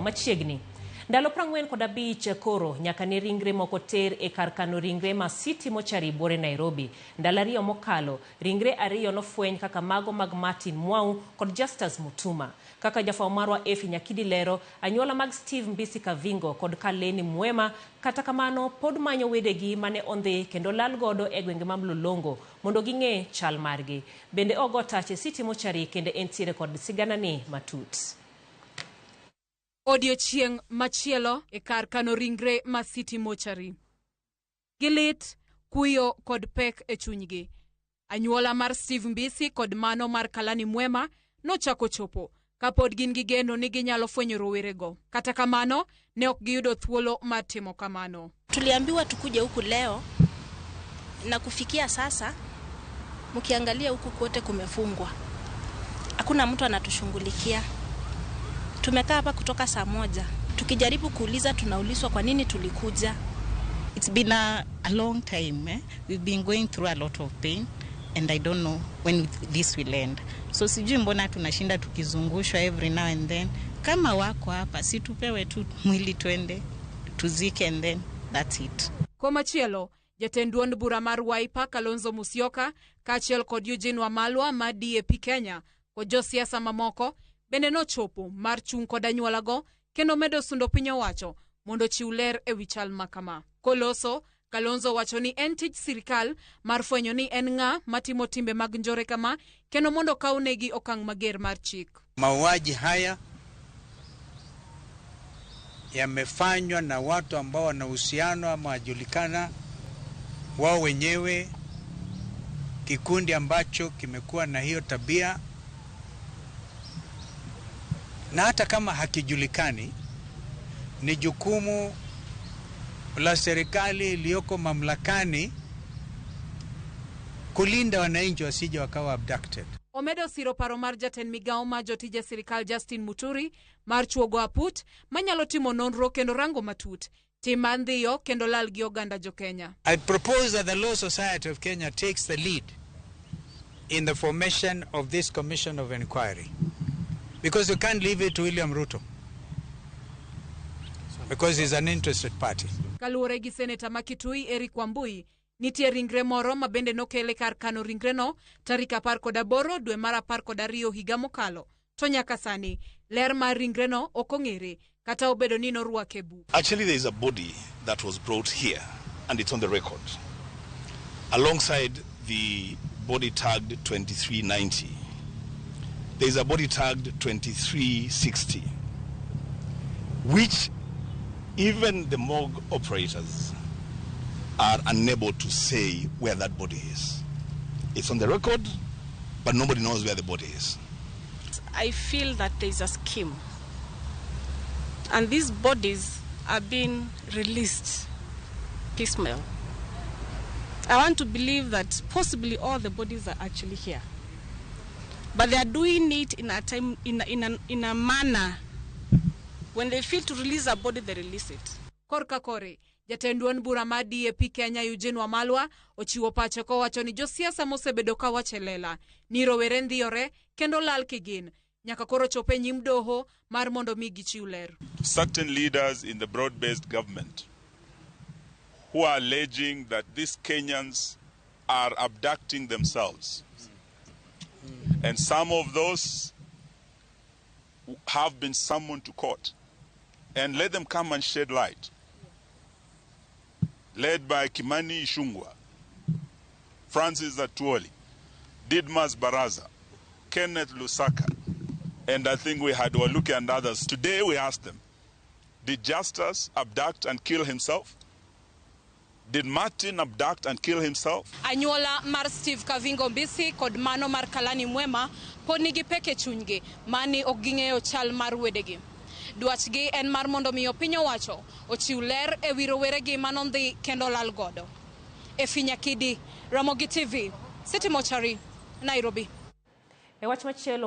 machiegni. Ndalo 45 koro nyaka ne ringre moko ter e kar kano ringre ma City Mortuary buore Nairobi. Ndalo 2 mokalo, ringre 2 nofweny kaka mago mag Martin Mwau kod Justus Mutuma. Kaka jafwambo marwa Effie Nyakidi lero, anyuola mag Steve Mbisi Kavingo kod Kaleni Mwema kata kamano pod manyo wedegi mane ondhi kendo lal godo e gwenge ma Mlolongo mondo ging'e chal margi. Bende ogo tach e City Mortuary kendo entiere kod siganani matut. Odiochieng' machielo e kar kano ringre ma City Mortuary. Gi lit, kuyo kod pek e chunygi. Anyuola mar Steve Mbisi kod mano mar Kalani Mwema nochako chopo kapod gin gi geno ni ginyalo fwenyo rowerego. Kata kamano, ne ok giyudo thuolo mar timo kamano. Tuliambiwa tukuje huku leo na kufikia sasa mkiangalia huku kote kumefungwa. Hakuna mtu anatushughulikia. Tumekaa hapa kutoka saa 1. Tukijaribu kuuliza tunaulizwa kwa nini tulikuja. It's been a long time. We've been going through a lot of pain and I don't know when this will end. So sijui mbona tunashinda tukizungushwa every now and then. Kama wako hapa si tupewe tu mwili twende tuzike and then that's it. Komachielo, jatend duond bura mar Wiper Kalonzo Musyoka kaachiel kod Eugene Wamalwa mar DAP Kenya kod josiasa mamoko bende nochopo mar chung' kod anyuolago kendo medo sundo piny owacho mondo ochiw ler ewi chal ma kama. Koloso, Kalonzo wacho ni en tij sirikal mar fwenyo ni en ng'a matimo timbe mag njore kama kendo mondo okawnegi okang' mager mar chik. Mauaji haya yamefanywa na watu ambao wana uhusiano ama wajulikana wao wenyewe, kikundi ambacho kimekuwa na hiyo tabia, na hata kama hakijulikani, ni jukumu la serikali iliyoko mamlakani kulinda wananchi wasije wakawa abducted. Omedo siro paro mar jatend migawo mar jotije sirikal Justin Muturi mar chuogo aput manyalo timo nonro kendo rango matut tim mar ndhiyo kendo lal gi oganda jo Kenya. I propose that the Law Society of Kenya takes the lead in the formation of this commission of inquiry, because you can't leave it to William Ruto, because he's an interested party. Kaluwore gi seneta ma Kitui Eric Wambui, nitie ringre moro ma bende nokele kar kano ringreno tarik 18 dwe mar 12 higa mokalo. To nyaka sani, ler mar ringreno ok ong'ere kata obedo ni norwake buk. Actually, there is a body that was brought here, and it's on the record, alongside the body tagged 2390. There is a body tagged 2360, which even the morgue operators are unable to say where that body is. It's on the record, but nobody knows where the body is. I feel that there is a scheme, and these bodies are being released piecemeal. I want to believe that possibly all the bodies are actually here, but they are doing it in a time, in a, in a, in a manner. When they feel to release a body, they release it. Korka kore, jatend duond bura mar DAP Kenya Eugene Wamalwa ochiwo pache kowacho ni josiasa mosebedo ka wacho e lela ni rowere ndhiyore kendo lal kigin nyaka koro chop e nyim doho mar mondo mi gichiw ler. Certain leaders in the broad-based government who are alleging that these Kenyans are abducting themselves. And some of those have been summoned to court. And let them come and shed light. Led by Kimani Ichung'wah, Francis Atwoli, Didmas Baraza, Kenneth Lusaka, and I think we had Waluke and others. Today we asked them, did Justus abduct and kill himself? Did Martin abduct and kill himself? Anyuola mar Steve Kavingo Mbisi kod mano mar Kalani Mwema pod nigi pek e chunygi mani ok ging'eyo chal mar wedegi. Dwachgi en mar mondo miyo piny owacho ochiw ler e wi roweregi manondhi kendo lal godo. Effie Nyakidi, Ramogi TV, City Mortuary, Nairobi. E wach machielo.